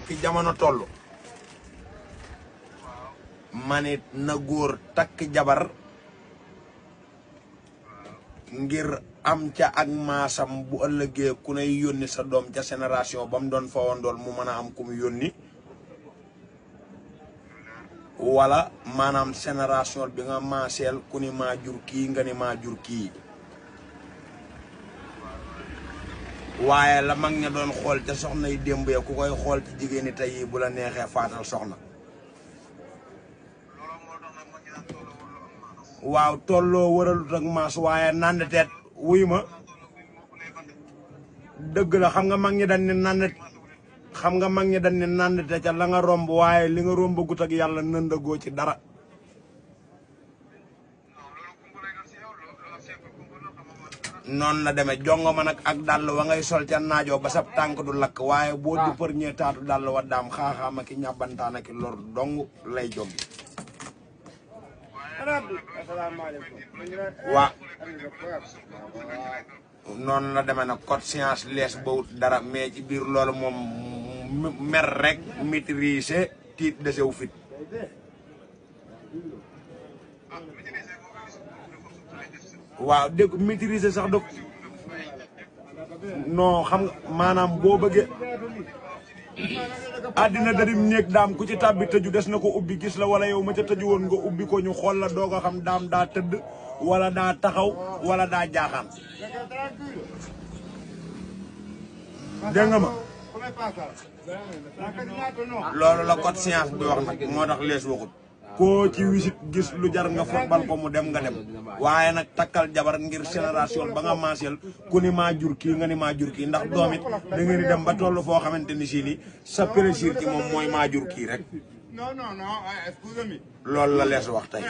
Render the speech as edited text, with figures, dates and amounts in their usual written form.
fi jamono tollu manit na góor takk jabar ngir am ca ak maasam bu ëllëgee ku ne yónni sa doom ca génération ba mu doon fawandool mu mën a am ku mu yónni wala maanaam génération bi nga maaseel ku ni maa jur kii nga ni maa jur kii waaye la mag ña doon xool ca soxna yi démb ya ku koy xool ci jigéeni tey yi bu la neexee faatal soxna waaw tolloo wëralut ak maas waaye nandeteet wuy ma dëgg la xam nga mag ñi dañ ne nandet xam nga mag ñi dañ ne nandete ca la nga romb waaye li nga rombagut ak yàlla nëndagoo ci dara noonu la demee jongo ma nag ak dàll wa ngay sol ca naajoo ba sab tànk du lakk waaye boo du përñee taatu dàll wa daam xaaxaama ki ñàbbantaana ki lor dong lay joggi waa noonu la demee nag code science lees bawut dara mais ci biir loolu moom mer rek maîtriser tiit desew fit waaw dégg maîtriser sax do non xam nga maanaam boo bëggee àddina darim néeg daam ku ci tàbbi tëju des na ko ubbi gis la wala yow ma ca tëju woon nga ubbi ko ñu xool la doog a xam daam daa tëdd wala daa taxaw wala daa jaaxaan dégg nga ma loolu la code science bi wax nag moo tax lees waxut koo ci wisit gis lu jar nga football ko mu dem nga dem waaye nag takkal jabar ngir génération ba nga maaseel ku ni maa jur kii nga ni maa jur kii ndax doom it da ngeen di dem ba toll foo xamante ni si ni sa plaisir ci moom mooy maa jur kii rek loolu la lees wax tey